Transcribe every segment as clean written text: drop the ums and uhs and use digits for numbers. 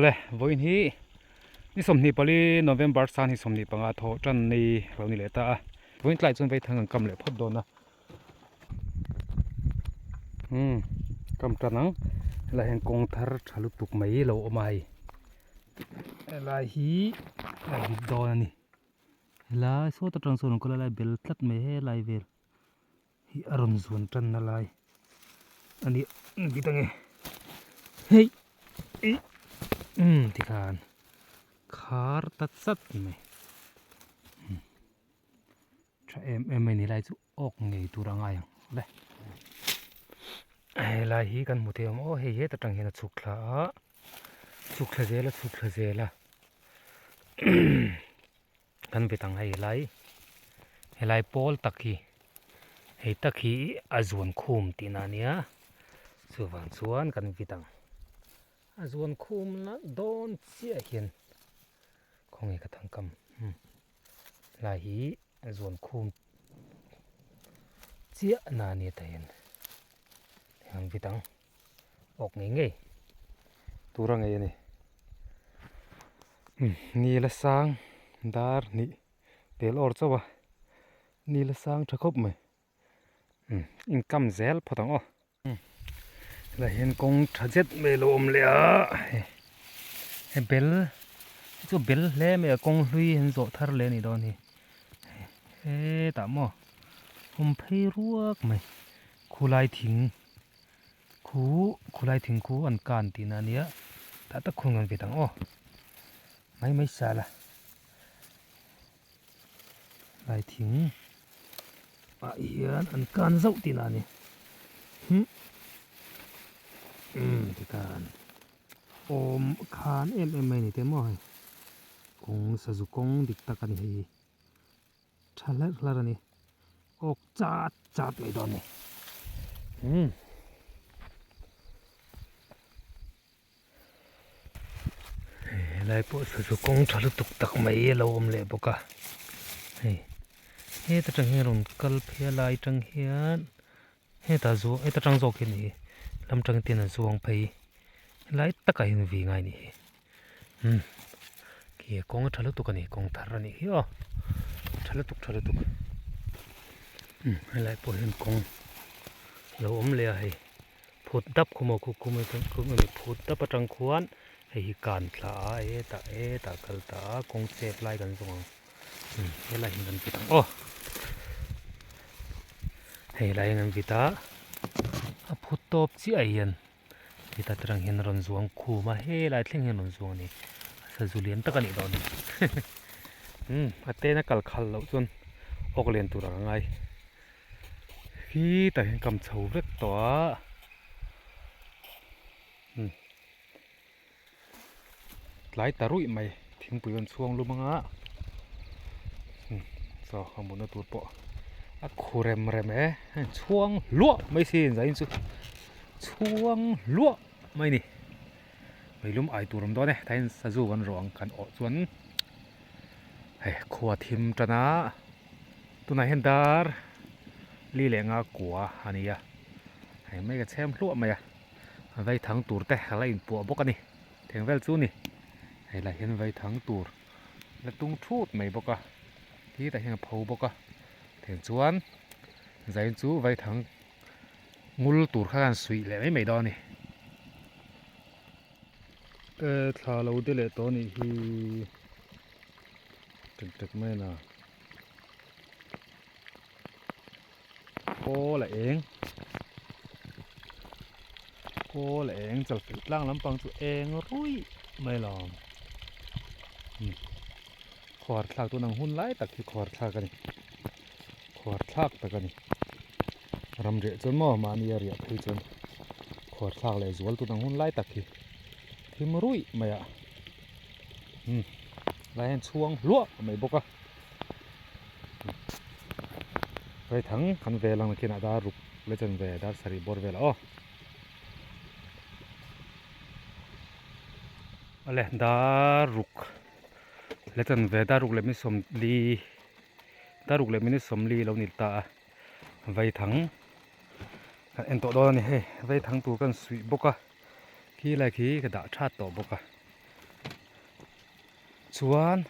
Le, vawiin hi ni 24 November san hi 25 thawh tan ni lo ni leh ta a. Vawiin tlai chuan vaithang an kam leh phawt dawn a. Umm, kam tan ang. Helai hian kawng thar tha lutuk mai lo awm a hei. Helai hi a dik dawn a ni. Helai sawt atang sawn an kal a lai bel tlat mai helai vel. Hi a rawn zuan tan na lai a ni bit ange hei ih umm tikhan khar ta chat mai tha em em mai ni lai chu awk ngei tur a ngai ang le helai hi kan hmu thei awm aw hei heta tang hian a chhuk thla a chhuk thla zel a chhuk thla zel a Kan bet ang hei helai helai pawl tak hi hei tak hi a zuan khum tihna a nia chuvang chuan kan vit ang a zuan khum na dawn chiah hian khawnge ka thangkam helai hi a zuan khum chiah na a nia tah hian an vit ang. Awk ngei ngei tur a ngei a ni. Ni la sang dar hnih pel awr chauh a, ni la sang tha khawp mai. Inkam zel phawt ang aw. Helai hian kawng tha zet mai a lo awm leh a, he bel hi chu bel hle mai a kawng hlui an zawh thar leh a nih dawn hi. Hetah maw awm phei ruak mai khulai thing. Khu khulai thingkhu an kan tihna a nia tah tak khung an vit ang aw mai mai sal a lai thing ah hian an kan zauh tihna a ni hmm umm tikhan awm khan em em mai a ni te maw hei kawng sazu kawng dik tak a ni hei hi. Tha hlarh hlarh a ni. Awk chat chat mai dawn a ni. Umm. Helai pawh saw chu kawng tha lutuk tak mai a lo awm leh bawk a. Hei heta tang hian rawn kal phei a lai tang hian heta zuang heta tang zawk hi a ni hi lam tang ten a zuang phei helai takah hian vi ngai a nih hi. Umm khi kawng a tha lutuk a ni kawng thar a nih hi aw tha lutuk tha lutuk umm helai pawh hian kawng lo awm leh a hei phut dap khu maw khu khu mai khu mai phut dap atang khuan hei hi kan thla a hetah hetah kal ta a kawng chep lai kan zawng ang umm helai hi kan vit ang aw hei lai hian an vit a a phut tawp chiah hian. Heta te rang hian a rawn zuang khum a helai thleng hian a rawn zuang a ni a sazu lian tak a nih dawn umm a tena kal khal loh chuan awk lian tur ang a ngai khitah hian kam chho vek tawh a umm tlai ta ruih mai thingpui rawn chhuang lum anga umm chaw a mutna tur pawh a khu rem rem e chhuang hluah mai si zain chu chhuang hluah mai a ni meilum ai tur a awm dawn e tah hian sazu kan rawh ang kan awh chuan hei khua thim tan a tunah hian dar li leh nga kua a ni a hei mai ka chhem hluah mai a. Vai thang tur te a la inpuah bawk a ni theng vel chu ni hei lah hian vai thang tur la tung thut mai bawk a khi tah hian a pho bawk a theng chuan zain chu vai thang ngul tur kha an suih leh mai mai dawn a ni. E thla lo de leh tawh a nih hi tek tek mai a na. Kawl a eng kawl a eng chalfilh tlang lampang chu eng ruih mai lo khuar thlak tun ang hun lai tak hi khuar thlak a ni khuar thlak tak a ni ram riah chuan maw mahni a riah phei chuan khuar thlak leh zual tun ang hun lai tak hi thim ruih mai a lai hian chhuang hluah mai bawk a. Vaithang kan vel ang nakinah dar ruk le chan ve dar sarih bawr velah aw. Awle dar ruk le chan ve dar ruk leh minute sawmli dar ruk leh minute sawmli lo ni ta a vaithang kan en tawh dawn a ni hei vaithang tur kan suih bawk a khi lai khi ka dah that tawh bawk a. Chuan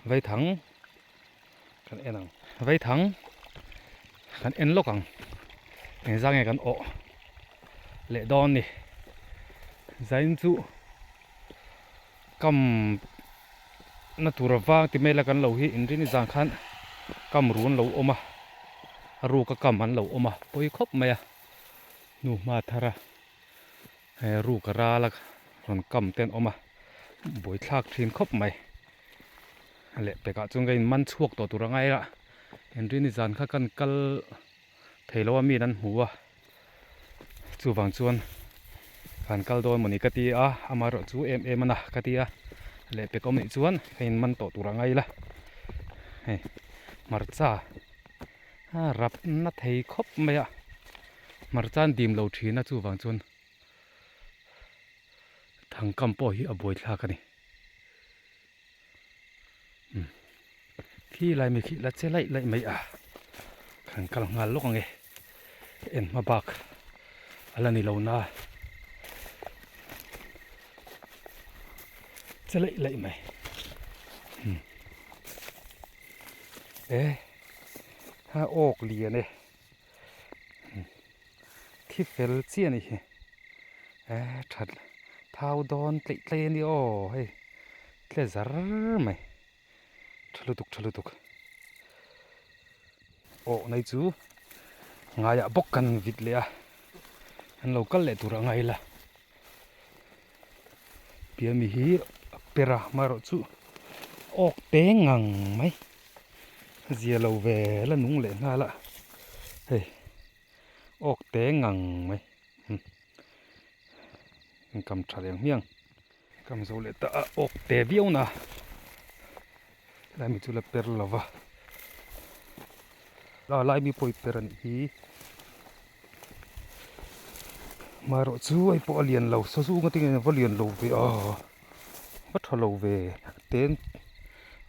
vaithang kan en ang vaithang kan en lawk ang engzah nge kan awh leh dawn ni zain chu kam na tur avang ti mai la kan lo hi inrin zan khan kam run lo awm a a ruka kam an lo awm a pawi khawp mai a hnuhma thar a. He ruk a ral a rawn kam te an awm a buaithlak thin khawp mai leh pekah chuan ka in man chhuak tawh tur a ngai a Henry nizan kha kan kal thei lo a mi an hmu a chuvang chuan kan kal dawn mawni ka ti a amaherawh chu em em a na ka ti a leh pek awm nih chuan ka in man tawh tur a ngai la hei hmarcha a rap na thei khawp mai a. Hmarcha an dim lo thin a chuvang chuan thangkam pawh hi a buai thlak a ni umm khi lai mi khi la che laih laih mai a kan kal nghal lawk ang e en hma bak a la ni lo na che laih laih mai umm e a awk lian e. Thi fel chiah a nih hi eh that thau dawn tleih tleih a ni aw hei tle zar mai tha lutuk tha lutuk aw nai chu ngaiah bawk kan vit leh a an lo kal leh tur a ngai la piami hi a per a amaherawh chu awk te ngang mai. Zia lo ve la nung leh nghal a hei awk te ngang mai umm kam tha leh ang hmiang kam zo leh ta a awk te viau na helai mi chu la per lo va a lai mi pawh i per a nih hi marawh chu hei pawh a lian lo saw zung atin a va lian lo ve a. Va tha lo ve ten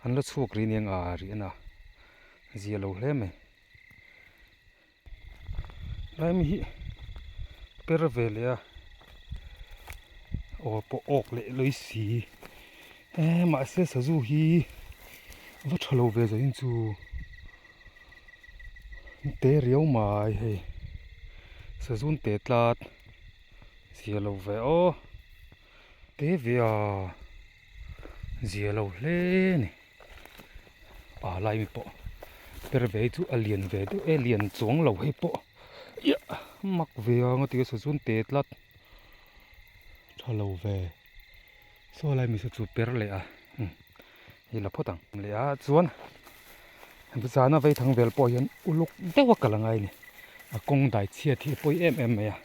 an la chhuak rih nia nga rih a na zia lo hle mai lai mi hi per ve leh a aw pawh awk leh lawi si eh mahse sazu hi va tha lo ve zawhin chu te riau mai hei sazu te tlat zia lo ve aw. Te ve a zia lo hle a ni pa lai mi pawh per ve hi chu a lian ve deuh e lian chuang lo hei pawh iah mak ve ang a ti a saw chuan te tlat tha lo ve saw lai mi saw chu per leh a umm hei la phawt ang leh a chuan zana vei thang vel pawh hian uluk deuh a kal a ngai a ni a kawng dai chhiat hi a pawi em em mai a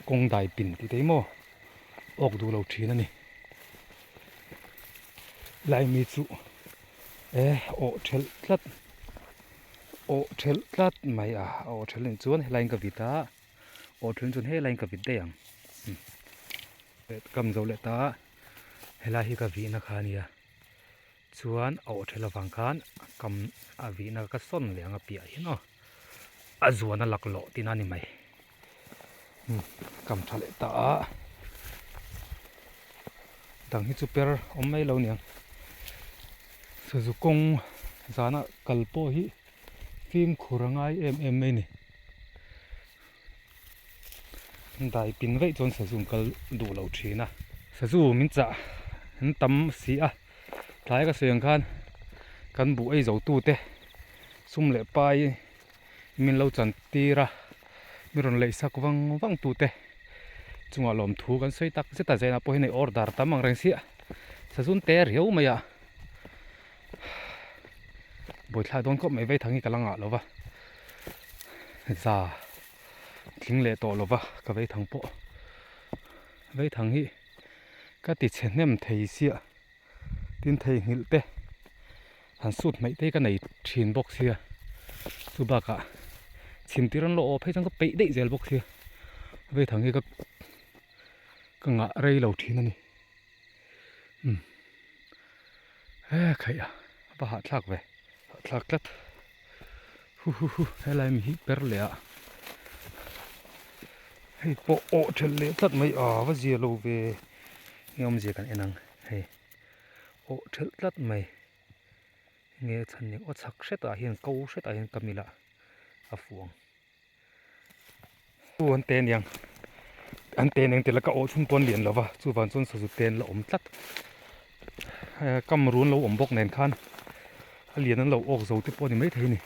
kawng dai pin tih te hi maw. Awk duh lo thin a ni. Laimi chu e awh thelh tlat awh thelh tlat mai a awh thelh anih chuan helaiin ka vit a awh thelh chuan helaiin ka vit daih ang kam zo leh ta helai hi ka vihna kha a nia chuan a awh thelh avang khan kam a vihna ka sawn leh ang a piah hian aw a zuan a laklawh tihna a ni mai. Kam tha leh ta a dang hi chu per awm mai lo niang sazu kawng zana kal pawh hi fimkhur a ngai em em mai ni dai pin vaih chuan sazu an kal duh lo thin a sazu min chah an tam si a tlai ka sawi ang khan kan buh ei zo tute sum leh pai min lo chan tir a mi rawn leih sak vang vang tu te chungah lawmthu kan sawi tak zet a zainah pawh hian hei order tam ang reng sia sazun te riau mai a buaithlak dawn khawp mai vaithang hi ka la ngah lo va za tling leh tawh lo va ka vaithang pawh vaithang hi ka ti chhe hnem thei sia tin theihnghilh te han sut hmaih te hi ka nei thin bawk sia chu bakah chhim tir an lo awh phei chuan ka peih daih zel bawk sia vaithang hi ka ka ngah rei lo thin a ni umm he khaih a va hahthlak ve hahthlak tlat hu hu hu helai mi hi per leh a hei pawh awh thelh leh tlat mai a va zia lo ve. Eng awmzia kan en ang hei. awh thelh tlat mai nge a chhan ni aw chhak hretah hian ko hretah hian ka mila a fuh ang chu an te aniang an te aniang tih la ka awh chhung pawn lian lova chuvang chuan sazu te an la awm tlat kam run lo awm bawk nen khan a lian an lo awk zo te pawh a ni maithei a ni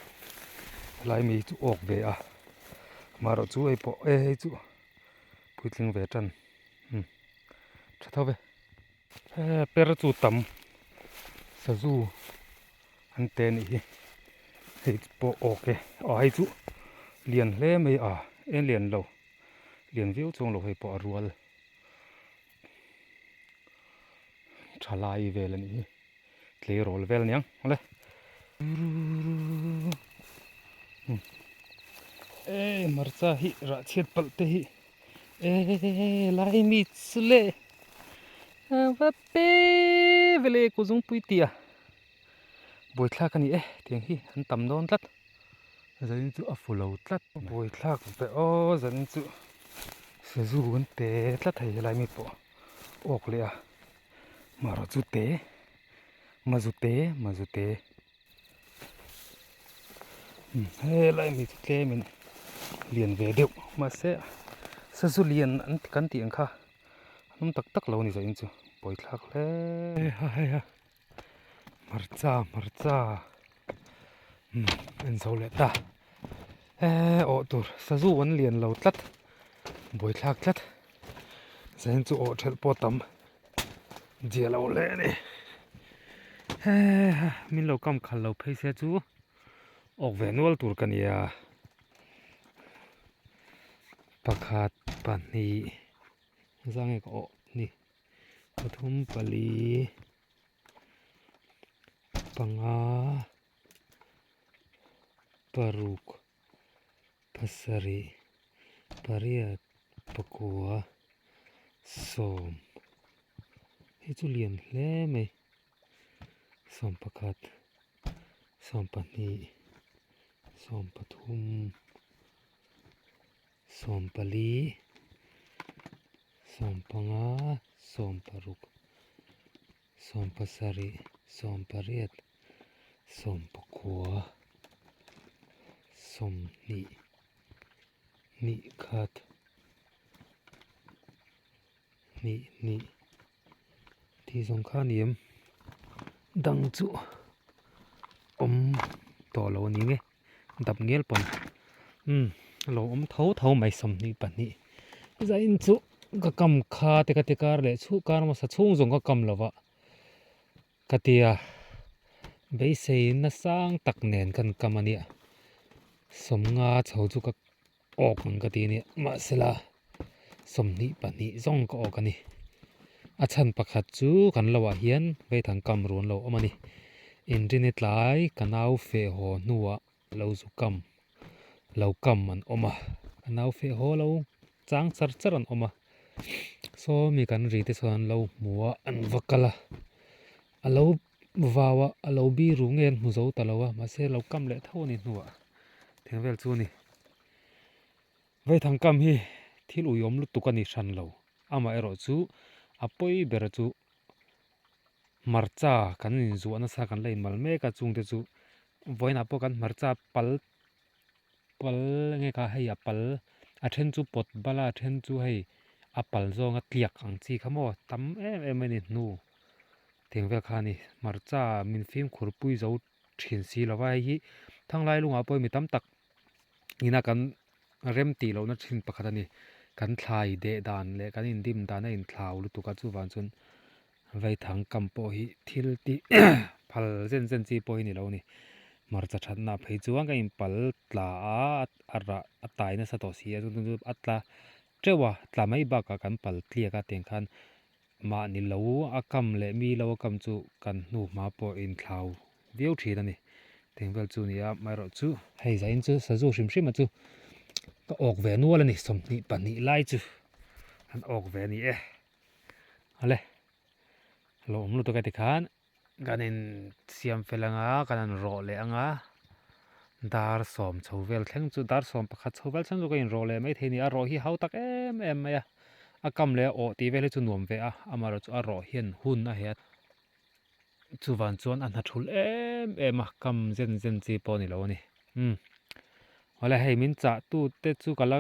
helai mi chu awk ve a amaherawh chu hei pawh e hei chu puitling ve tan umm tha tho ve per chu tam sazu an te anih hi hei pawh awk e aw hei chu lian hle mai a en lian lo lian viau chuang lo hei pawh a rual tha lai vel anih hi tleirawl vel aniang awle e hmarcha hi rah chhiat palh te hi e lai mi chu le va pe vele ku zungpui tia buaithlak a ni e tiang hi an tam dawn tlat zanin chu a fu lo tlat buaithlak ve aw zanin chu sazu an pe tlat hei helai mi pawh awk leh a marawh chu te mazute mazute helai mi chu tlem in lian ve deuh mahse sazu lian an kan tih ang kha an awm tak tak lo a ni zawh in chu buaithlak hle a hei a hmarcha hmarcha umm en zo leh ta eee awh tur sazu an lian lo tlat buaithlak tlat zain chu awh thelh pawh tam zia lo hle a ni heee min lo kam khal lo phei se chu awk ve nual tur ka nia pakhat pahnih zange ka awh ni pathum pali panga paruk pasarih pariat pakua sawm hei chu lian hle mai sawm pakhat sawm pahnih sawm pathum sawm pali sawm panga sawm paruk sawm pasarih sawm pariat sawm pakua sawmhnih hnih khat hnih hnih tih zawng kha a ni em dang chu awm tawh lo a ni nge dap ngel pawn umm a lo awm tho tho mai 22 zain chu ka kam kha te ka ti kar leh chhuh kar hmasa chhung zawng ka kam lova ka tia beisei nasang tak nen kan kam a nia sawmnga chho chu ka awk ang ka ti a nia mahsela 22 zawng ka awk a ni a chhan pakhat chu kan lo ah hian veithang kam ruan lo awm a ni inrini tlai ka nau feh haw hnuah lo zu kam lo kam an awm a ka nau feh haw lo chang char char an awm a saw mi kan ri te chuan an lo hmu a an va kal a a lo vau a a lo biru nge an hmu zo ta lo a mahse lo kam leh tho a ni hnuah thing vel chu a ni Vaithang kam hi thil uiawm lutuk a ni hran lo amaherawh chu a pawi ber chu hmarcha kan inzuah nasa kan la inmal mek a chungte chu vawiinah pawh kan hmarcha pal pal enge kha hei a pal a then chu pawt bal a a then chu hei a pal zawnga tliak ang chi kha maw tam em em a ni hnu tiang vel kha a ni hmarcha min fimkhur pui zo thin si lova hei hi thanglai lungah pawh mi tam tak ina kan rem tih lohna thin pakhat a ni kan thlai deh dan leh kan indim dan a inthlau lutuk a chuvang chuan vaithang kam pawh hi thil tih phal zen zen chi pawh hi ni lo a ni hmarcha thatna phei chuan ka inpal tla a a rah a tai nasa tawh si a chu chu a tla teuh a tla mai bakah kan pal tliak a tiang khan mahni lo a kam leh mi lo a kam chu kan hnu hma pawh inthlau viau thin a ni teng vel chu nia amaherawh chu hei zain chu sazu hrim hrim a chu ka awk ve nual a ni 22 lai chu an awk ve a ni e awle lo awm lutuk a tikhan kan in siam fel anga kan han rawh leh anga dar sawm chho vel thleng chu dar sawm pakhat chho vel thleng chu ka in rawh leh maithei a ni a rawh hi hau tak em em mai a a kam leh a awh tih vel hi chu nuam ve a amaherawhchu a rawh hian hun a heh a. Chuvan chuan a hna thul em em a, kam zen zen chi pawh a ni lo a ni. Umm awle hei min chah tu te chu ka la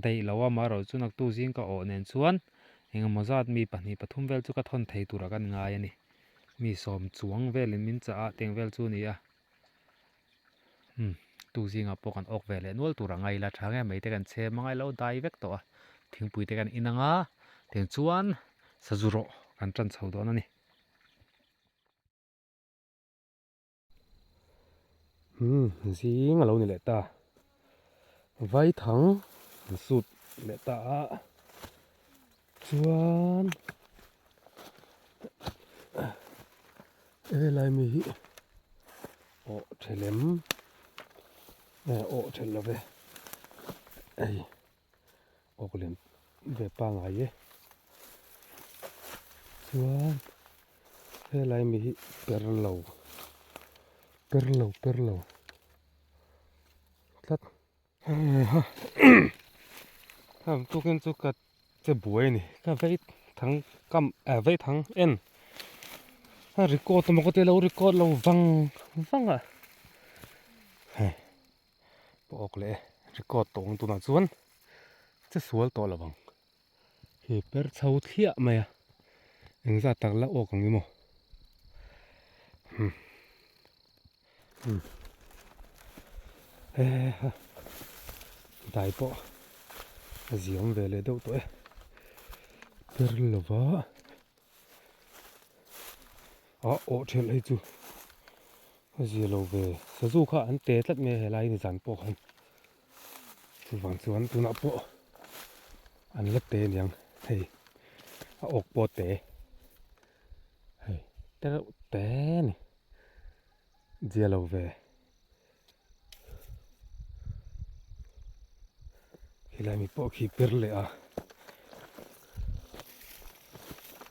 daih lo a, amaherawh chu naktu zing ka awh nen chuan engemaw zat mi pahnih pathum vel chu ka thawn thei turah kan ngai a ni. Mi sawm chuang velin min chah a tiang vel chu a ni a. Umm tu zingah pawh kan awk ve leh nual tur a ngai ila tha nge mai te kan chhem a ngai lo dai vek tawh a, thingpui te kan in ang a, tiang chuan sazu rawh kan tan chho dawn a ni. Umm zing a lo ni leh ta vaithang an sut leh ta a chuan helai mi hi awh thelem eh awh thelh lo ve hei awk lem ve pangai e chuan helai mi hi per lo per lo per lo tlat heiha tukin chu ka che buai a ni ka vei thang kam ah vei thang en a record emaw ka tia lo record lo vang vang a hei. Pawh awk leh e record tawh ang tunah chuan che sual tawh lo ang hi per chho thliah mai a engzat tak la awk ang emaw umm hehe dai pawh a ziam ve leh deuh tawh e per lova ah awh thelh hei chu a zia lo ve sazu kha an te tlat mai a helai nizan pawh khan chuvang chuan tunah pawh an la te aniang hei a awk pawh te hei te reuh te a ni zia lo ve helai mi pawh khi per leh a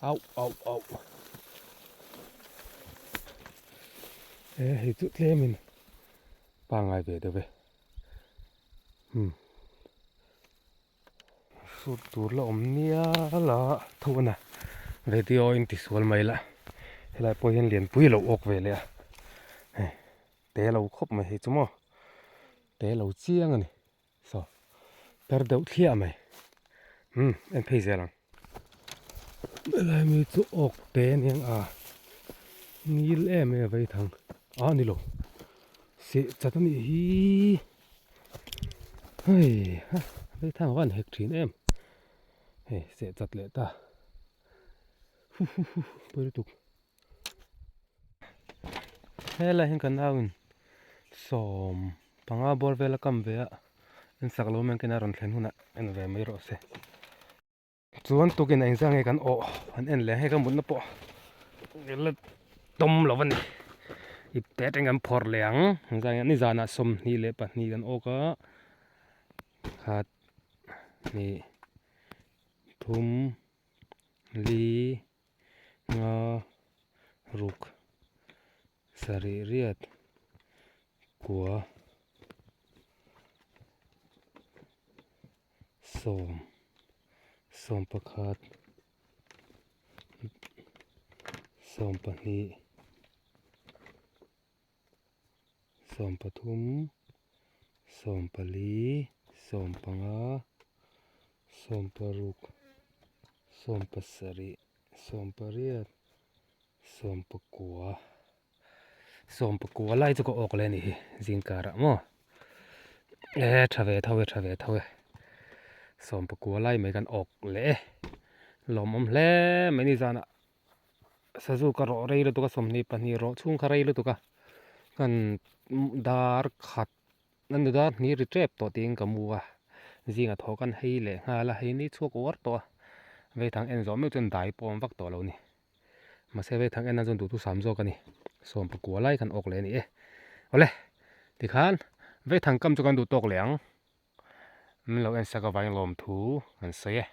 auh auh auh e hei chu tlemin pangai ve deuh e umm sut tur la awm nial a tho a na video in ti sual mai la helai pawh hian lianpui a lo awk ve leh a hei. Te lo khawp mai hei chu maw te lo chiang a ni saw per deuh thliah mai umm en phei zel ang helai mi chu awk te aniang a ngil em em a vei thang a ni lo seh chat a nih hi hei ha vei thang a van hek thin em hei seh chat leh ta hu hu hu pawi lutuk. Helai hian ka nauin sawm panga bawr vel a kam ve a en sak lo mai a rawn thlen hunah en ve mai rawh se chuan tukin a inzah nge kan awh an en leh hei ka mutna pawh la tawm lo a ni ipte atangin kan phawrh leh ang engzah nge nizanah 22 kan awk a khat hnih thum li. Nga ruk sarih riat kua sawm sawm pakhat sawm pahnih sawm pathum sawm pali sawm panga sawm paruk sawm pasarih sawm pariat sawm pakua sawm pakua lai chu ka awk leh a nih hi zingkarah maw e tha ve tho e tha ve tho e sawm pakua lai mai kan awk leh e lawmawm hle mai ni zanah sazu ka rawh rei lutuk a 22 rawh chhung kha rei lutuk a kan dar khat an ni dar hnih ri tep tawh tiin ka mu a zingah thaw kan hei leh nghal a hei ni chhuak uar tawh a veithang en zawh meuh chuan dai pawh a awm vak tawh lo ni mahse veithang en nan chuan duhtu sam zawk a ni sawm pakua lai khan awk leh a ni e awle tikhan veithang kam chu kan duh tawk leh ang min lo en sak avangin lawmthu kan sawi e.